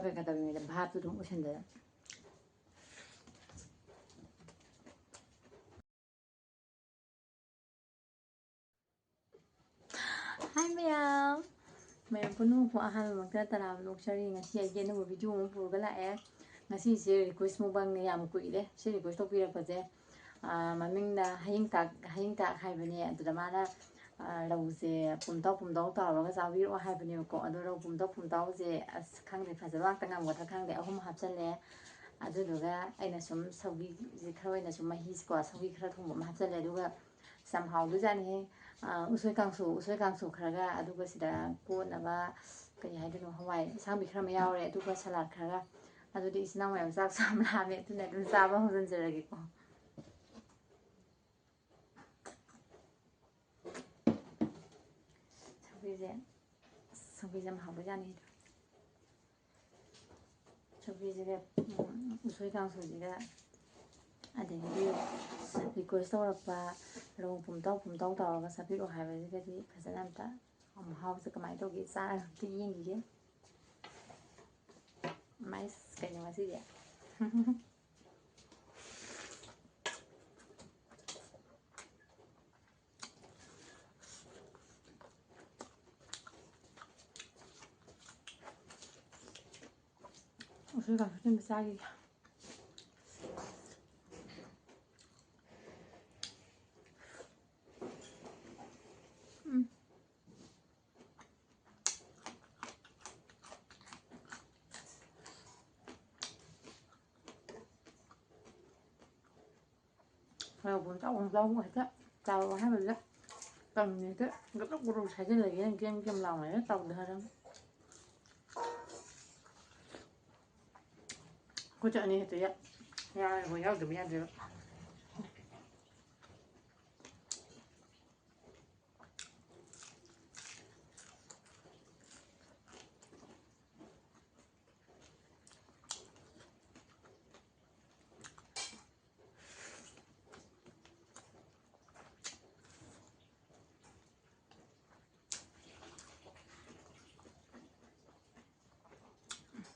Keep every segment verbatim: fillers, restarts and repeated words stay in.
ꯀꯩꯀꯥ ꯇꯧꯔꯤꯉꯩꯗ ꯚꯥꯞꯇꯨ ꯑꯗꯨꯝ ꯑꯣꯏꯁꯟꯗꯅ꯫ ꯍꯥꯏ ꯃꯌꯥꯝ, ꯃꯌꯥꯝ ꯄꯨꯝꯅꯃꯛꯄꯨ ꯑꯍꯥꯟꯕꯃꯛꯇ ꯇꯔꯥꯝꯅ ꯑꯣꯛꯆꯔꯤ꯫ ꯉꯁꯤ ꯑꯩꯒꯤ ꯑꯅꯧꯕ video ꯑꯃ ꯄꯨꯔꯒ ꯂꯥꯛꯑꯦ꯫ ꯉꯁꯤꯁꯦ request mukbangꯅꯦ, ꯌꯥꯝ ꯀꯨꯏꯔꯦ ꯁꯤ request ꯇꯧꯕꯤꯔꯛꯄꯁꯦ꯫ ꯑꯥ, ꯃꯃꯤꯡꯅ ꯍꯌꯤꯡ ꯇꯥꯛ, ꯍꯌꯤꯡ ꯇꯥꯛ ꯍꯥꯏꯕꯅꯦ꯫ ꯑꯗꯨꯗ ꯃꯥꯅ, ꯑꯥ, ꯔꯧꯁꯦ ꯄꯨꯝꯇꯥꯎ ꯄꯨꯝꯇꯥꯎ ꯇꯥꯎꯔꯒ ꯆꯥꯕꯤꯔꯛꯑꯣ ꯍꯥꯏꯕꯅꯦꯕꯀꯣ꯫ ꯑꯗꯣ ꯔꯧ ꯄꯨꯝꯇꯥꯎ ꯄꯨꯝꯇꯥꯎꯁꯦ ꯑꯁ ꯈꯪꯗꯦ, ꯐꯖꯕ ꯉꯥꯛꯇ ꯉꯝꯒꯗ꯭ꯔꯥ ꯈꯪꯗꯦ꯫ ꯑꯍꯨꯝ ꯍꯥꯞꯆꯜꯂꯦ꯫ ꯑꯗꯨꯗꯨꯒ ꯑꯩꯅ ꯁꯨꯝ ꯁꯧꯒ꯭ꯔꯤꯁꯦ ꯈꯔ ꯑꯣꯏꯅ ꯁꯨꯝ ꯃꯍꯤꯁꯦꯀꯣ, ꯁꯧꯒ꯭ꯔꯤ ꯈꯔ ꯊꯣꯡꯕ ꯑꯃ ꯍꯥꯞꯆꯜꯂꯦ꯫ ꯑꯗꯨꯒ ꯌꯥꯝ ꯍꯥꯎꯗꯣꯏꯖꯥꯠꯅꯤꯍꯦ꯫ ꯑꯥ, ꯎꯁꯣꯏ ꯀꯥꯡꯁꯨ, ꯎꯁꯣꯏ ꯀꯥꯡꯁꯨ ꯈꯔꯒ, ꯑꯗꯨꯒ ꯁꯤꯗ ꯀꯣꯠꯅꯕ, ꯀꯔꯤ ꯍꯥꯏꯗꯣꯏꯅꯣ, ꯍꯋꯥꯏ ꯑꯁꯥꯡꯕꯤ ꯈꯔ ꯑꯃ ꯌꯥꯎꯔꯦ, ꯑꯗꯨꯒ salad ꯈꯔꯒ꯫ ꯑꯗꯨꯗꯤ ꯏꯆꯤꯟ ꯏꯅꯥꯎ ꯃꯌꯥꯝ ꯆꯥꯛꯁꯨ ꯌꯥꯝ ꯂꯥꯝꯃꯦ, ꯑꯗꯨꯅ ꯑꯗꯨꯝ ꯆꯥꯕ ꯍꯧꯖꯤꯟꯖꯔꯒꯦꯀꯣ꯫ ꯁꯧꯒ꯭ꯔꯤꯁꯦ, ꯑꯁ, ꯁꯧꯒ꯭ꯔꯤꯁꯦ ꯌꯥꯝ ꯍꯥꯎꯕꯖꯥꯠꯅꯤ꯫ ꯁꯧꯒ꯭ꯔꯤꯁꯤꯒ, ꯎꯝ, ꯎꯁꯣꯏ ꯀꯥꯡꯁꯨꯁꯤꯒ, ꯑꯗꯒꯤꯗꯤ request ꯇꯧꯔꯛꯄ ꯔꯧ ꯄꯨꯝꯇꯥꯎ ꯄꯨꯝꯇꯥꯎ ꯇꯧꯔꯒ ꯆꯥꯕꯤꯔꯛꯑꯣ ꯍꯥꯏꯕꯁꯤꯒꯗꯤ ꯐꯖꯅ ꯑꯝꯇ ꯃꯍꯥꯎꯁꯦ ꯀꯃꯥꯏꯅ ꯇꯧꯒꯦ ꯆꯥꯔꯒ ꯑꯝꯇ ꯌꯦꯡꯈꯤꯒꯦ꯫ ꯃꯥꯏꯁ, ꯀꯩꯅꯣ ꯉꯁꯤꯗꯤ? ꯎꯁꯣꯏ ꯀꯥꯡꯁꯨ ꯑꯆꯝꯕ ꯆꯥꯈꯤꯒꯦ꯫ ꯎꯝ꯫ ꯍꯔꯥꯎꯕ ꯆꯥꯎꯅ ꯆꯥꯎꯕ ꯍꯦꯛꯇ ꯆꯥꯎꯔꯣ ꯍꯥꯏꯕꯗꯨꯗ ꯇꯝꯃꯦ ꯍꯦꯛꯇ ꯒꯗ꯭ꯔꯛ ꯒꯗ꯭ꯔꯛ ꯁꯥꯏꯖꯤꯜꯂꯒꯦꯅ ꯒꯦꯝ ꯒꯦꯝ ꯂꯥꯎꯅ ꯍꯦꯛꯇ ꯇꯧꯗꯅ꯫ ꯈꯨꯠ ꯑꯅꯤ ꯍꯦꯛꯇ ꯌꯥ-, ꯌꯥꯎꯔꯕ ꯌꯥꯎꯗꯕ ꯌꯥꯗꯦꯕ꯫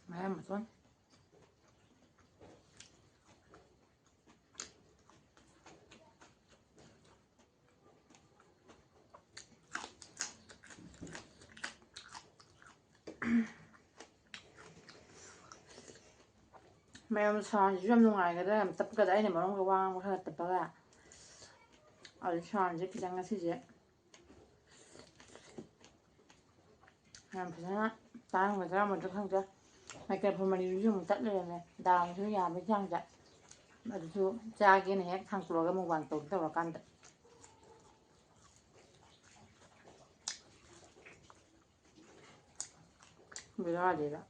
ꯃꯥ ꯌꯥꯝ ꯃꯇꯣꯟ꯫ ꯃꯌꯥꯝ ꯁꯥꯎꯟꯁꯤꯁꯨ ꯌꯥꯝ ꯅꯨꯡꯉꯥꯏꯒꯗ꯭ꯔꯥ, ꯌꯥꯝ ꯇꯞꯀꯗ꯭ꯔꯥ? ꯑꯩꯅ ꯃꯔꯣꯝꯒ ꯋꯥ ꯉꯥꯡꯕ ꯈꯔ ꯇꯞꯄꯒ꯫ ꯑꯗꯨ ꯁꯥꯎꯟꯁꯦ ꯈꯤꯇꯪ ꯉꯁꯤꯁꯦ ꯌꯥꯝ ꯐꯖꯅ ꯇꯥꯔꯝꯒꯗ꯭ꯔꯥ ꯑꯃꯗꯨ ꯈꯪꯗꯦ꯫ ꯃꯥꯏꯀ꯭ꯔꯣꯐꯣꯟ ꯃꯔꯤꯗꯨꯁꯨ ꯑꯃꯨꯛ ꯇꯠ ꯂꯩꯔꯝꯃꯦ꯫ ꯗꯥꯝꯁꯨ ꯌꯥꯕꯒꯤ ꯆꯥꯡꯁꯦ꯫ ꯑꯗꯨꯁꯨ ꯆꯥꯒꯦꯅ ꯍꯦꯛ ꯊꯥꯡꯇꯣꯛꯑꯒ ꯃꯨꯛꯕꯥꯡ ꯇꯧꯒꯦ ꯇꯧꯔꯀꯥꯟꯗ꯫ ꯕꯦꯔꯥꯅꯤꯗ꯫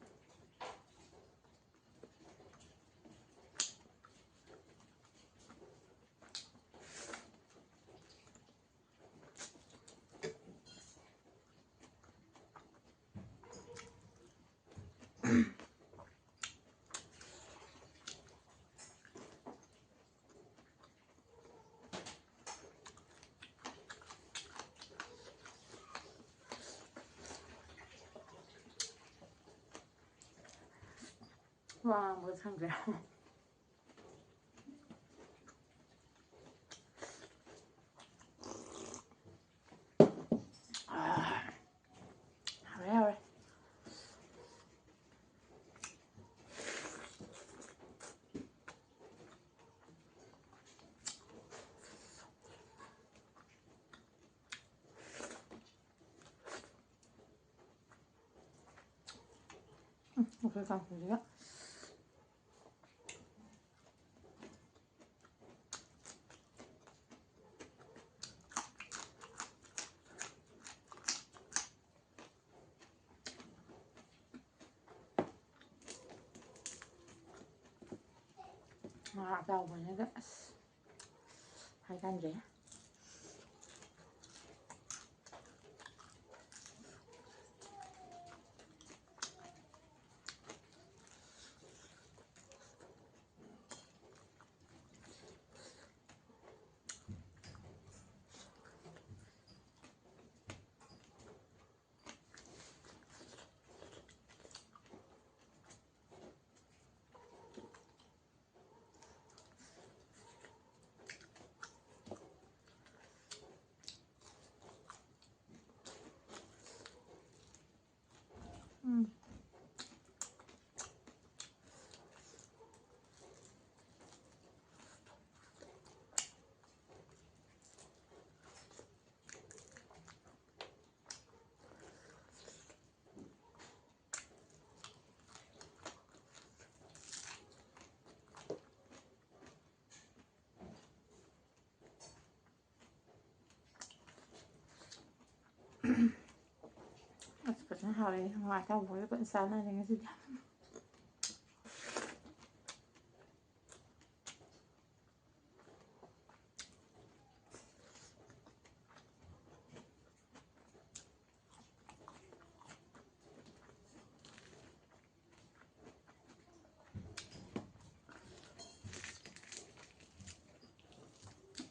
ꯋꯥ ꯉꯥꯡꯕꯒ ꯁꯪꯗ꯭ꯔꯦ꯫ ꯍꯥꯎꯔꯦ, ꯍꯥꯎꯔꯦ꯫ ꯎꯝ, ꯑꯩꯈꯣꯏ ꯀꯥꯡꯁꯣꯏꯁꯤꯒ꯫ ꯉꯥ ꯑꯇꯥꯎꯕꯅꯤꯗ ꯑꯁ ꯍꯥꯏꯀꯥꯟꯗꯦ꯫ ꯍꯥꯎꯔꯦ, ꯍꯋꯥꯏ ꯑꯁꯥꯡꯕꯤꯒ ꯄꯨꯟꯅ ꯆꯥꯟꯅꯔꯦ ꯉꯁꯤꯗꯤ꯫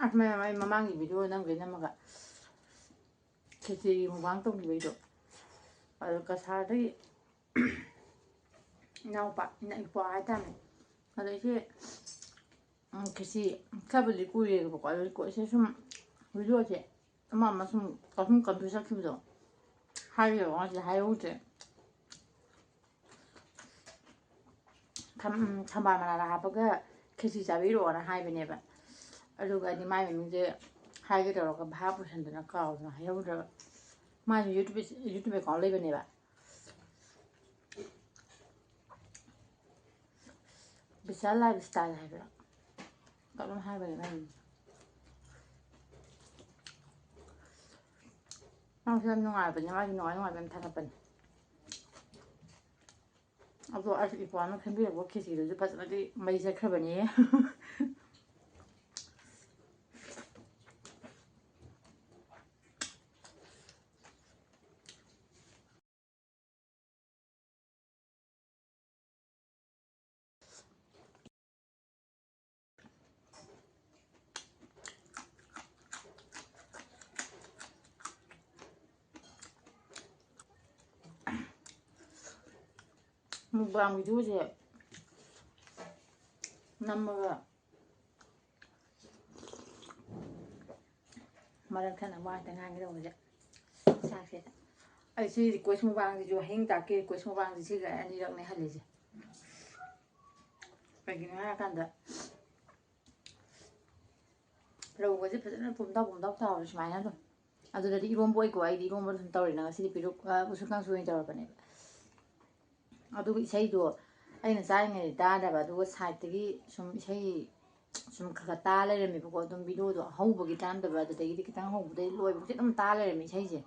ꯑꯁ, ꯃꯌꯥꯝ, ꯑꯩ ꯃꯃꯥꯡꯒꯤ video ꯅꯝꯒꯦ ꯅꯝꯃꯒ ꯈꯦꯆ꯭ꯔꯤꯒꯤ mukbang ꯇꯧꯈꯤꯕꯩꯗꯣ, ꯑꯗꯣ ꯀꯁꯥꯔꯗꯒꯤ ꯏꯅꯥꯎꯄꯥ, ꯏꯅꯥꯎꯄꯥ ꯍꯥꯏꯇꯥꯔꯦ, ꯑꯗꯩꯗꯤ, ꯎꯝ, ꯈꯦꯆ꯭ꯔꯤ ꯈꯔꯕꯨꯗꯤ ꯀꯨꯏꯔꯦꯕꯀꯣ, ꯑꯗꯨ ꯀꯣ-, ꯁꯤ ꯁꯨꯝ videoꯁꯦ ꯑꯃ ꯑꯃ ꯁꯨꯝ ꯀꯥꯞꯊꯨꯝ ꯀꯥꯞꯊꯨꯝ ꯆꯠꯈꯤꯕꯗꯣ ꯍꯥꯏꯔꯤꯕ ꯉꯁꯤ ꯍꯥꯏꯍꯧꯗ꯭ꯔꯦ꯫ ꯊꯝ-, ꯊꯝꯕꯥꯜ ꯃꯅꯥꯗ ꯍꯥꯞꯄꯒ ꯈꯦꯆꯤ ꯆꯥꯕꯤꯔꯛꯑꯣꯅ ꯍꯥꯏꯕꯅꯦꯕ꯫ ꯑꯗꯨꯒ ꯑꯩꯗꯤ ꯃꯥꯏ ꯃꯃꯤꯡꯁꯦ ꯍꯥꯏꯒꯦ ꯇꯧꯔꯒ ꯚꯥꯞ ꯑꯣꯏꯁꯟꯗꯅ ꯀꯥꯎꯗꯅ ꯍꯥꯏꯍꯧꯗ꯭ꯔꯕ꯫ ꯃꯥꯁꯨ YouTube, YouTube account ꯂꯩꯕꯅꯦꯕ꯫ ꯕꯤꯁꯥꯜ lifestyle ꯍꯥꯏꯕ꯭ꯔꯥ? ꯀꯩꯅꯣꯝ ꯍꯥꯏꯕꯅꯦ ꯃꯥꯏ ꯃꯃꯤꯡ꯫ ꯃꯥꯁꯨ ꯌꯥꯝ ꯅꯨꯡꯉꯥꯏꯕꯅꯦ, ꯃꯥꯒꯤ ꯅꯨꯡꯉꯥꯏ ꯅꯨꯡꯉꯥꯏꯕ ꯌꯥꯝ ꯊꯥꯒꯠꯄꯅꯦ꯫ ꯑꯗꯣ ꯑꯩꯁꯨ ꯏꯄ꯭ꯋꯥꯅ ꯁꯦꯝꯕꯤꯔꯛꯄ ꯈꯦꯆꯤꯗꯨꯁꯨ ꯐꯖꯅꯗꯤ ꯃꯩ ꯆꯠꯈ꯭ꯔꯕꯅꯦ꯫ Mukbang videoꯁꯦ ꯅꯝꯃꯒ ꯃꯔꯛ ꯊꯠꯅ ꯋꯥ ꯈꯛꯇ ꯉꯥꯡꯒꯦ ꯇꯧꯕꯁꯦ꯫ ꯆꯥꯛꯁꯦ꯫ ꯑꯩ ꯁꯤ request mukbangꯁꯤꯁꯨ, ꯍꯌꯦꯡ ꯇꯥꯛꯀꯤ request mukbangꯁꯤ ꯁꯤꯒ ꯑꯅꯤꯔꯛꯅꯦ ꯍꯜꯂꯤꯁꯦ꯫ ꯀꯩꯒꯤꯅꯣ ꯍꯥꯏꯔꯀꯥꯟꯗ ꯔꯧꯒꯁꯦ ꯐꯖꯅ ꯄꯨꯝꯊꯥꯎ ꯄꯨꯝꯊꯥꯎ ꯇꯥꯎꯔꯦ ꯁꯨꯃꯥꯏꯅ ꯑꯗꯨꯝ꯫ ꯑꯗꯨꯗꯗꯤ ꯏꯔꯣꯝꯕ ꯑꯣꯏꯀꯣ, ꯑꯩꯗꯤ ꯏꯔꯣꯝꯕ ꯑꯗꯨꯝ ꯇꯧꯔꯦꯅ ꯉꯁꯤꯗꯤ ꯄꯦꯔꯨꯛ, ꯑ, ꯎꯁꯣꯏ ꯀꯥꯡꯁꯨ ꯑꯣꯏꯅ ꯇꯧꯔꯕꯅꯦꯕ꯫ ꯑꯗꯨꯒ ꯏꯁꯩꯗꯣ ꯑꯩꯅ ꯆꯥꯔꯤꯉꯩꯗ ꯇꯥꯗꯕ, ꯑꯗꯨꯒ sideꯇꯒꯤ ꯁꯨꯝ ꯏꯁꯩ ꯁꯨꯝ ꯈꯔ ꯈꯔ ꯇꯥ ꯂꯩꯔꯝꯃꯦꯕꯀꯣ꯫ ꯑꯗꯨꯝ videoꯗꯣ ꯑꯍꯧꯕꯒꯤ ꯇꯥꯔꯝꯗꯕ, ꯑꯗꯨꯗꯒꯤꯗꯤ ꯈꯤꯇꯪ ꯍꯧꯕꯗꯩ ꯂꯣꯏꯕꯐꯥꯎꯁꯦ ꯑꯗꯨꯝ ꯇꯥ ꯂꯩꯔꯝꯃꯦ ꯏꯁꯩꯁꯦ꯫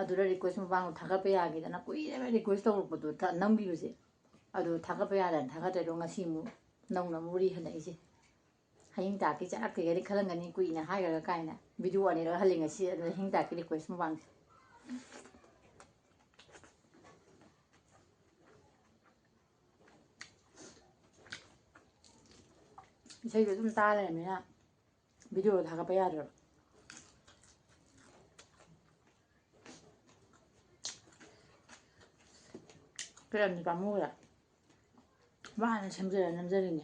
ꯑꯗꯨꯗ request ꯃꯃꯥꯡꯗ ꯊꯥꯒꯠꯄ ꯌꯥꯒꯦꯗꯅ ꯀꯨꯏꯔꯦꯕ request ꯇꯧꯔꯛꯄꯗꯣ, ꯊ-, ꯅꯝꯈꯤꯕꯁꯦ꯫ ꯑꯗꯨ ꯊꯥꯒꯠꯄ ꯌꯥꯗꯅ ꯊꯥꯒꯠꯇ꯭ꯔꯦ, ꯑꯗꯣ ꯉꯁꯤ ꯑꯃꯨꯛ ꯅꯧꯅ ꯑꯃꯨꯛ ꯔꯤ ꯍꯜꯂꯛꯏꯁꯦ꯫ ꯍꯌꯦꯡ ꯇꯥꯛꯀꯤ ꯆꯔꯥꯛꯇꯦꯒꯗꯤ ꯈꯜꯂꯝꯒꯅꯤ, ꯀꯨꯏꯅ ꯍꯥꯏꯈ꯭ꯔꯒ ꯀꯥꯏꯅ꯫ Video ꯑꯅꯤꯔꯛ ꯍꯜꯂꯤ ꯉꯁꯤ, ꯑꯗꯨꯅ ꯍꯌꯦꯡ ꯇꯥꯛꯀꯤ request ꯃꯃꯥꯡꯁꯦ꯫ ꯏꯁꯩꯗꯣ ꯑꯗꯨꯝ ꯇꯥ ꯂꯩꯔꯕꯅꯤꯅ video ꯊꯥꯒꯠꯄ ꯌꯥꯗ꯭ꯔꯕ꯫ ꯀꯌꯥꯝꯗꯤ ꯄꯥꯝꯃꯨꯔꯦ꯫ ꯋꯥꯅ ꯁꯦꯝꯖꯔ ꯅꯝꯖꯔꯤꯅꯦ꯫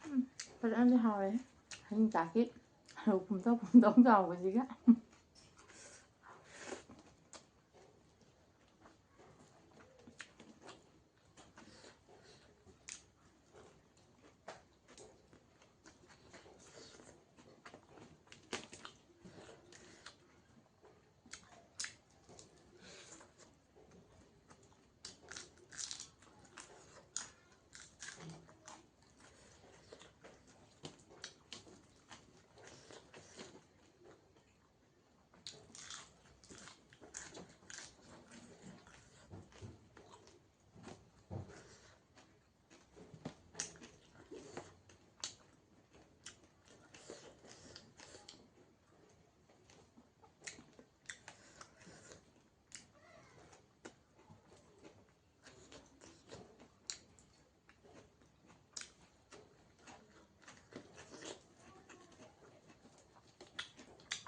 ꯎꯝ, ꯐꯖꯅꯗꯤ ꯍꯥꯎꯋꯦ꯫ ꯍꯌꯦꯡ ꯇꯥꯛꯀꯤ ꯑꯂꯨ ꯄꯨꯝꯇꯧ ꯄꯨꯝꯇꯧ ꯆꯥꯎꯕꯁꯤꯒ꯫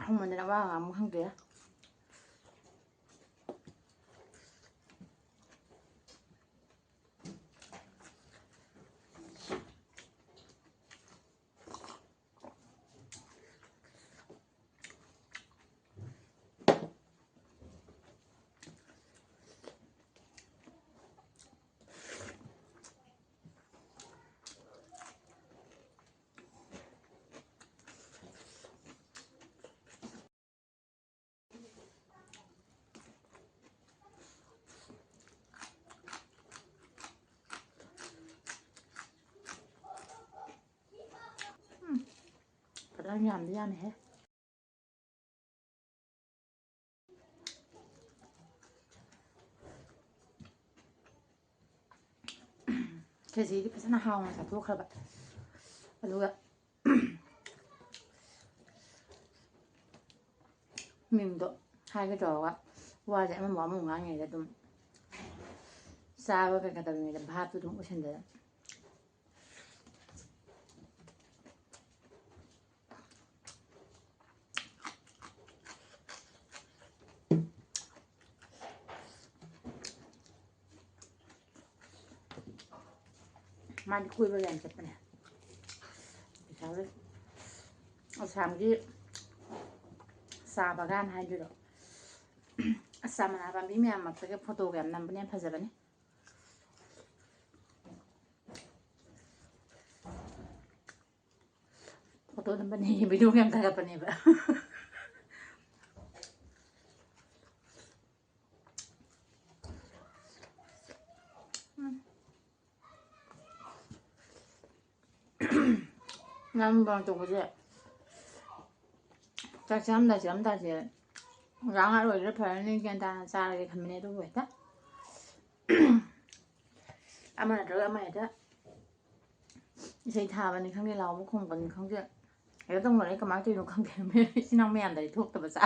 ꯑꯍꯨꯝ ꯃꯅꯤꯅ ꯋꯥ ꯉꯥꯡꯕ ꯈꯪꯗꯦ꯫ ꯌꯥꯝꯗꯤ ꯌꯥꯝꯃꯦꯍꯦ꯫ ꯈꯦꯆꯤꯗꯤ ꯐꯖꯅ ꯍꯥꯎꯅ ꯆꯥꯊꯣꯛꯈ꯭ꯔꯕ꯫ ꯑꯗꯨꯒ ꯃꯤꯡꯗꯣ ꯍꯥꯏꯒꯦ ꯇꯧꯔꯒ ꯋꯥꯁꯦ ꯑꯃꯃꯨꯛ ꯑꯃꯃꯨꯛ ꯉꯥꯡꯉꯤꯉꯩꯗ ꯑꯗꯨꯝ ꯆꯥꯕ ꯀꯩꯀꯥ ꯇꯧꯔꯤꯉꯩꯗ ꯚꯥꯞꯇꯨ ꯑꯗꯨꯝ ꯑꯣꯏꯁꯤꯟꯗꯅ꯫ ꯃꯥꯗꯤ ꯀꯣꯏꯕ ꯌꯥꯝ ꯆꯠꯄꯅꯦ꯫ ꯄꯩꯁꯥ ꯂꯩ꯫ ꯑꯁꯥꯝꯒꯤ ꯆꯥ ꯕꯒꯥꯟ ꯍꯥꯏꯗꯣꯏꯔꯣ? ꯑꯁ, ꯆꯥ ꯃꯅꯥ ꯄꯥꯝꯕꯤ ꯃꯌꯥꯝ ꯃꯔꯛꯇꯒ ꯐꯣꯇꯣꯒ ꯌꯥꯝ ꯅꯝꯕꯅꯦ, ꯌꯥꯝ ꯐꯖꯕꯅꯦ꯫ ꯐꯣꯇꯣ ꯅꯝꯕꯅꯦ, ꯚꯤꯗꯤꯑꯣꯒ ꯌꯥꯝ ꯊꯥꯒꯠꯄꯅꯦꯕ꯫ ꯎꯝ꯫ ꯅꯪ ꯀꯩꯅꯣ ꯇꯧꯕꯁꯦ, ꯆꯥꯛ ꯆꯥꯔꯝꯗꯥꯏ ꯆꯥꯔꯝꯗꯥꯏꯁꯦ ꯉꯥꯏꯍꯥꯛ ꯉꯥꯏꯍꯥꯛ ꯂꯣꯏꯔ ꯐꯔꯅꯤ, ꯒ꯭ꯌꯥꯟ ꯇꯥꯅ ꯆꯥꯔꯒꯦ ꯈꯟꯕꯅꯦ, ꯑꯗꯨꯕꯨ ꯍꯦꯛꯇ ꯑꯃ ꯅꯠꯇ꯭ꯔꯒ ꯑꯃ ꯍꯦꯛꯇ ꯏꯁꯩ ꯊꯥꯕꯅꯤ ꯈꯪꯗꯦ, ꯂꯥꯎꯕ ꯈꯣꯡꯕꯅꯤ ꯈꯪꯗꯦ, ꯍꯦꯛꯇ ꯇꯧꯅꯔꯦ꯫ ꯀꯃꯥꯏꯅ ꯇꯧꯔꯤꯅꯣ ꯈꯪꯗꯦ꯫ ꯏꯆꯤꯟ ꯏꯅꯥꯎ ꯃꯌꯥꯝꯗꯗꯤ ꯊꯣꯛꯇꯕ ꯆꯥ꯫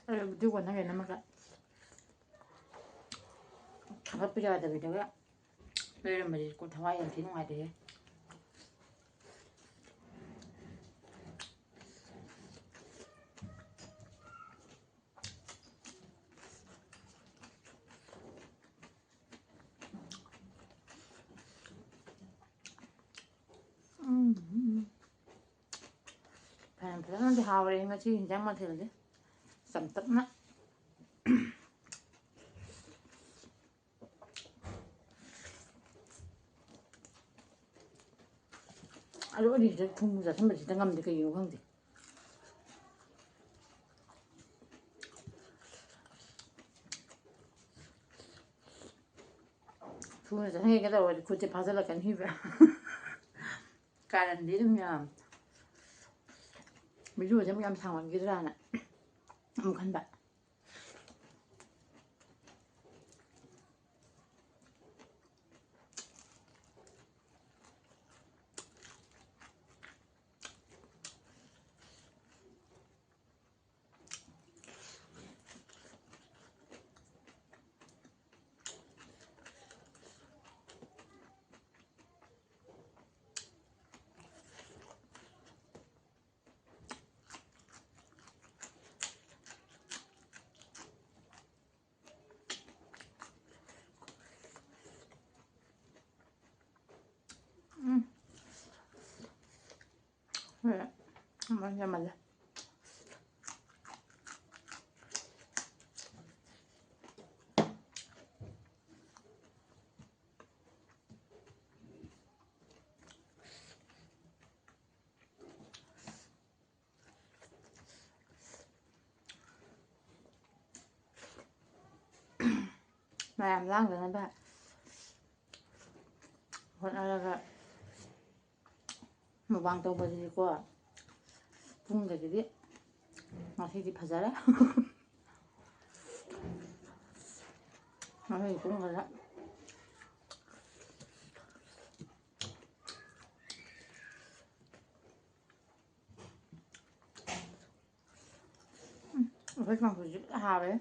ꯑꯩ ꯚꯤꯗꯤꯑꯣ ꯀꯣꯟꯅ ꯀꯩꯅꯣꯝꯃꯒ ꯊꯥꯒꯠꯄ ꯌꯥꯗꯕꯤꯗꯒ ꯂꯩꯔꯝꯕꯁꯦ ꯀꯣ, ꯊꯋꯥꯏ ꯌꯥꯝ ꯊꯤ ꯅꯨꯡꯉꯥꯏꯇꯦꯍꯦ꯫ ꯎꯝ꯫ ꯐꯅꯌꯥꯝ ꯐꯖꯅꯗꯤ ꯍꯥꯎꯔꯦ ꯉꯁꯤ ꯍꯤꯟꯖꯥꯡ ꯃꯊꯦꯜꯁꯦ꯫ ꯆꯝꯇꯛꯅ꯫ ꯑꯅꯤꯁꯤꯗ ꯊꯨꯝ ꯆꯥꯁꯤꯟꯕꯁꯤꯗ ꯉꯝꯗꯦ, ꯀꯩꯒꯤꯅꯣ ꯈꯪꯗꯦ꯫ ꯊꯨꯅ ꯆꯥꯁꯤꯟꯒꯦ ꯇꯧꯔꯗꯤ ꯈꯨꯠꯁꯦ ꯐꯥꯖꯤꯜꯂꯛꯀꯅꯤꯕ꯫ ꯀꯥꯔꯟꯗꯤ ꯑꯗꯨꯝ ꯌꯥꯝ꯫ ꯚꯤꯗꯤꯑꯣꯁꯦ ꯑꯃꯨꯛ ꯌꯥꯝ ꯁꯥꯡꯃꯟꯈꯤꯗ꯭ꯔꯥꯅ ꯑꯃꯨꯛ ꯈꯟꯕ꯫ ꯎꯝ꯫ ꯍꯣꯏ꯫ ꯌꯥꯝꯃꯜꯂꯦ, ꯌꯥꯝꯃꯜꯂꯦ꯫ ꯃꯌꯥꯝ ꯂꯥꯡꯗꯅꯕ ꯍꯣꯠꯅꯔꯒ mukbang ꯇꯧꯕꯁꯤꯗꯤꯀꯣ, ꯄꯨꯡꯒꯁꯤꯗꯤ ꯉꯁꯤꯗꯤ ꯐꯖꯔꯦ꯫ ꯉꯁꯤꯗꯤ ꯄꯨꯡꯒꯁꯦ꯫ ꯎꯝ, ꯑꯩꯈꯣꯏ ꯀꯥꯡꯁꯣꯏꯁꯦ ꯐꯖ ꯍꯥꯎꯔꯦ꯫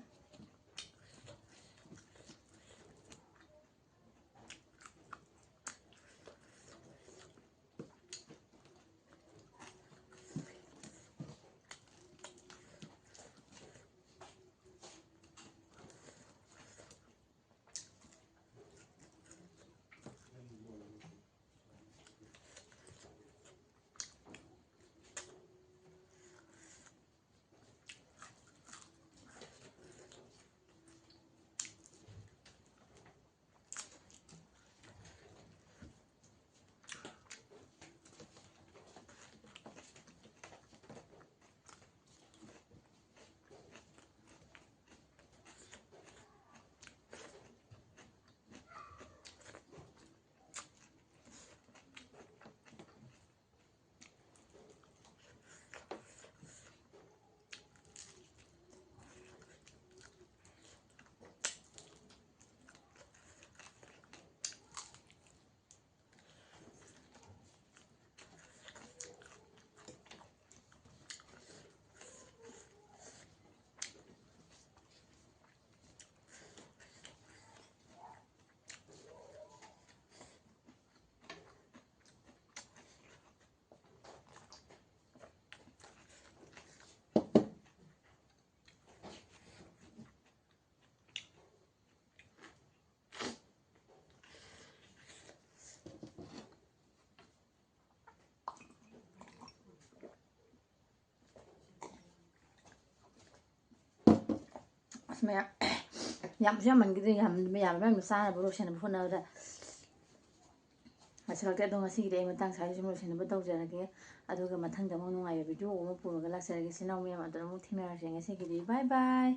ꯃꯌꯥꯝ ꯌꯥꯝꯁꯨ ꯌꯥꯝꯃꯟꯈꯤꯗ꯭ꯔꯦ꯫ ꯌꯥꯝ ꯌꯥꯝꯕ ꯃꯌꯥꯝꯗꯣ ꯆꯥꯅꯕ ꯂꯣꯏꯁꯤꯟꯅꯕ ꯍꯣꯠꯅꯕꯗ ꯂꯣꯏꯁꯤꯜꯂꯛꯇꯦ꯫ ꯑꯗꯣ ꯉꯁꯤꯒꯤꯗꯤ ꯑꯩ ꯃꯇꯥꯡ ꯁ꯭ꯋꯥꯏꯗ ꯁꯨꯝ ꯂꯣꯏꯁꯤꯟꯅꯕ ꯇꯧꯖꯔꯒꯦ꯫ ꯑꯗꯨꯒ ꯃꯊꯪꯗ ꯑꯃꯨꯛ ꯅꯨꯡꯉꯥꯏꯕ ꯚꯤꯗꯤꯑꯣ ꯑꯃ ꯄꯨꯔꯒ ꯂꯥꯛꯆꯔꯒꯦ꯫ ꯏꯆꯤꯟ ꯏꯅꯥꯎ ꯃꯌꯥꯝ ꯑꯗꯨꯗ ꯑꯃꯨꯛ ꯊꯦꯡꯅꯔꯁꯦ꯫ ꯉꯁꯤꯒꯤꯗꯤ bye bye꯫